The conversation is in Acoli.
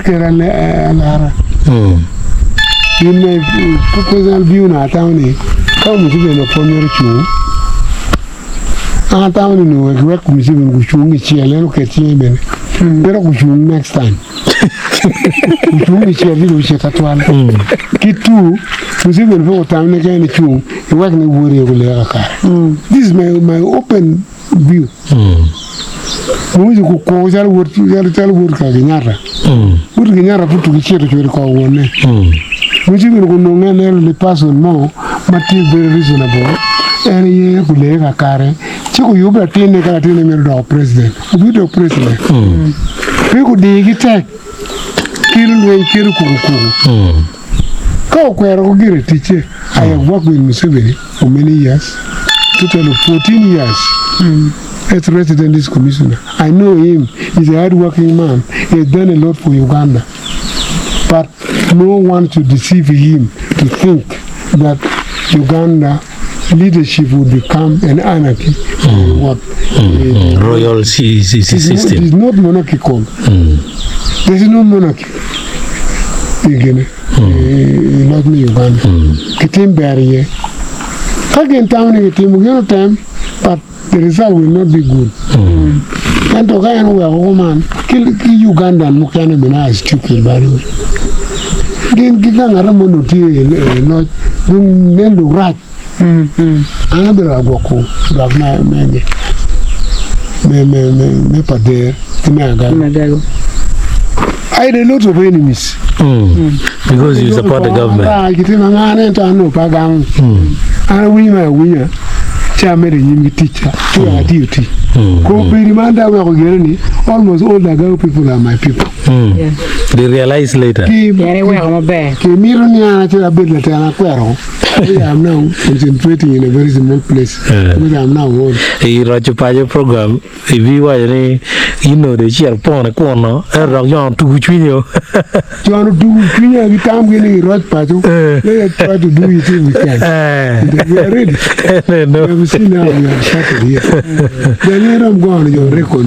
kelo alara. In ma personal view na atamo ni ka Museveni opwod myero ocung, an atamo ni nongo wek giwek Museveni gucung kicel en oket cinge bene pe dok gucung next time. Gucung kicel ci dong ocit atwal. Ki two, Museveni pe otam ni ka en ecung iwek ni wode aye gulee kakare. This is my, my open view. Moses okwo calo wod calo wod ka Kenyatta. Wod Kenyatta pud tuki cito cwero i kor wonne. Moses bene ononge en elderly person mo ma tye very reasonable, en aye guleye kakare ci guyub latinne ka latinne mito doko president, obidok president. Pe gudigi tek, kelo lweny kelo kukukuku. Ka okwero ko gire ticce, I have worked with Museveni for many years, total of 14 years as resident district commissioner. I know him, he's a hard working man, he has done a lot for Uganda. But no one should deceive him to think that Uganda leadership would become an anarchy or what. Royal system. It is not monarchical. There is no monarchy i gine i loc me Uganda. Kitim ber iye. Ka gin tamo ni gitimo gin otem but the result will not be good. Ento ka en oweko kuman ki Ugandan mukene bene are stupid by the way. Gin ki ka ngat mo onongo tye i loc dong nen dong rac. An abedo ka gwoko lwak me pader ki me Agago. I had a lot of enemies. Because you support the government. Gitye ma ngane ento an onongo pe agamo. An awinyo me awinya ci amedo i nyim ki ticca ci wek atiyo tic. Kombeddi ma an dong aweko gire ni almost all the Agago people are my people. They realize later. Ki Pien iweko maber. Kimito ni an acel abed latela akwero. I am now concentrating in a very small place because I am now old. I roco paco program ibi waco ni in onongo dong icito pwone kunu ento dok jon otugo cwinyi o. Jon otugo cwinya ki tamgi ni iroc paco let us try to do it if we can. We are ready. Eno. We have seen how we have started here. Then irom gono jo record.